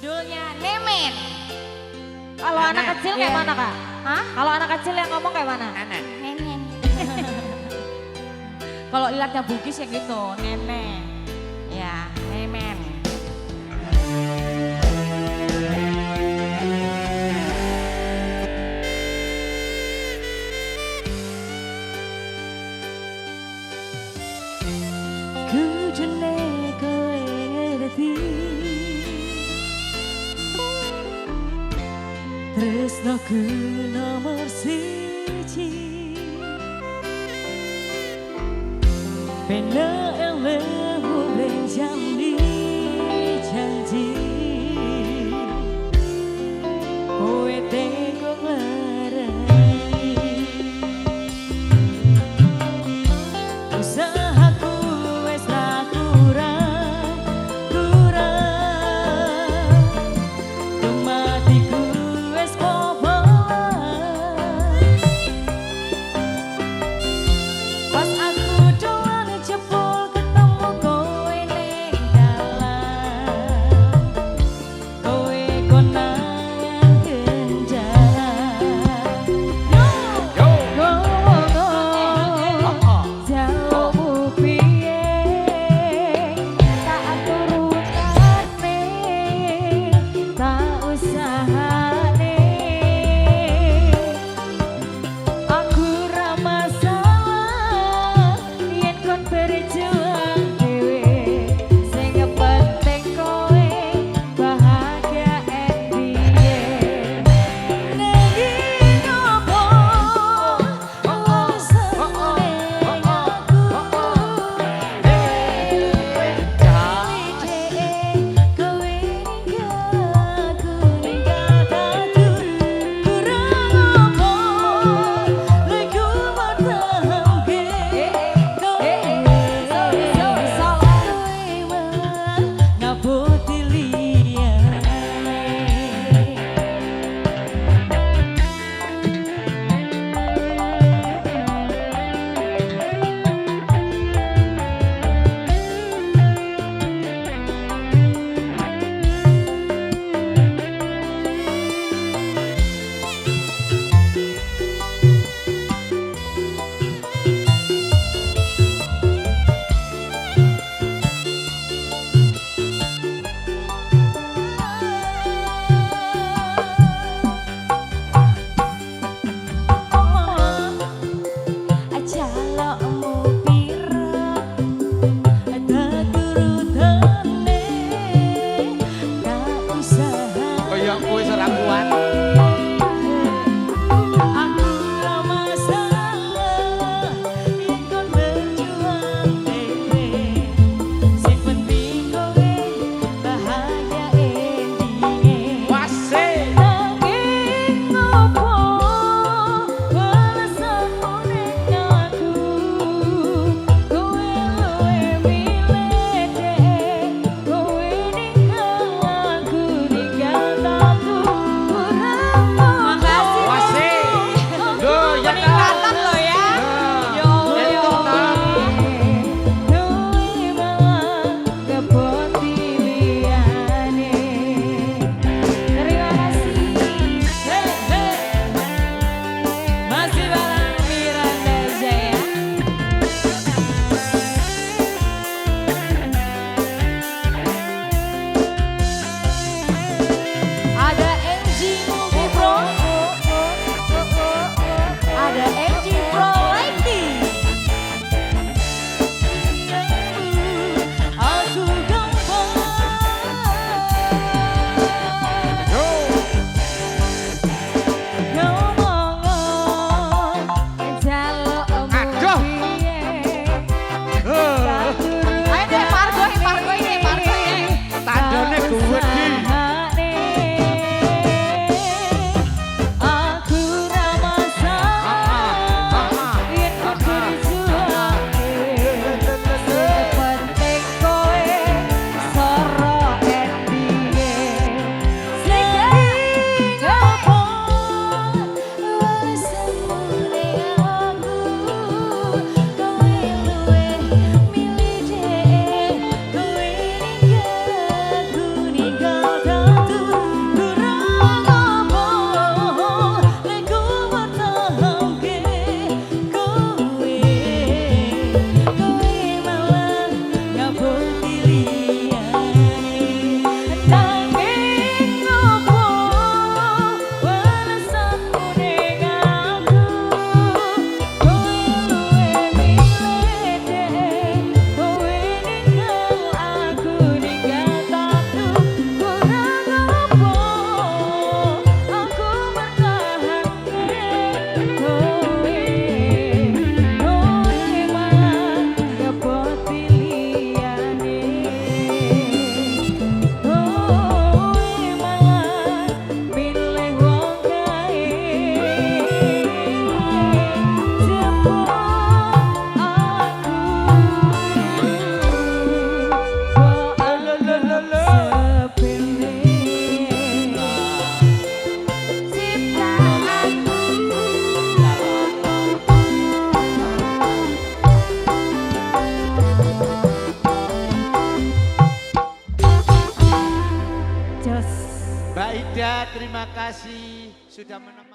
Judulnya Nemen. Kalau anak kecil kayak mana, Kak? Hah? Kalau anak kecil yang ngomong kayak mana? Nenek. Nemen. Kalau ilatnya Bugis ya gitu, nenek. Ya, Nemen. Kudune kowe ngerti tresnoku nomor siji, bena elemu janji janji kowe teko nglarani. Usahaku wis ra kurang kurang, tumatiku wis kobolan. Pas aku dolan jebul ketemu kowe ning dalan, kowe konangan kendaraan. Yo. Yo, jalukmu piye tak turutane, tak usahane, aku ra masalah yen kon berjuang dhewe, sing penting kowe bahagia endinge. Nanging opo alasane aku kowe ninggal aku ninggal tatu, kurang opo lek mertahanke kowe, kowe malah ngaputi liyane. Jalukmu piro tak turutane, tak usahane. Kaya kowe wis ora kuat. Aku ra masalah yen kon berjuang dhewe, sing penting kowe bahagia endinge. Wasik. Nanging opo alasanmu ning aku, kowe luwih milih dhek, kowe ninggal aku ninggal tatu. Mbak Ida, terima kasih sudah menemani.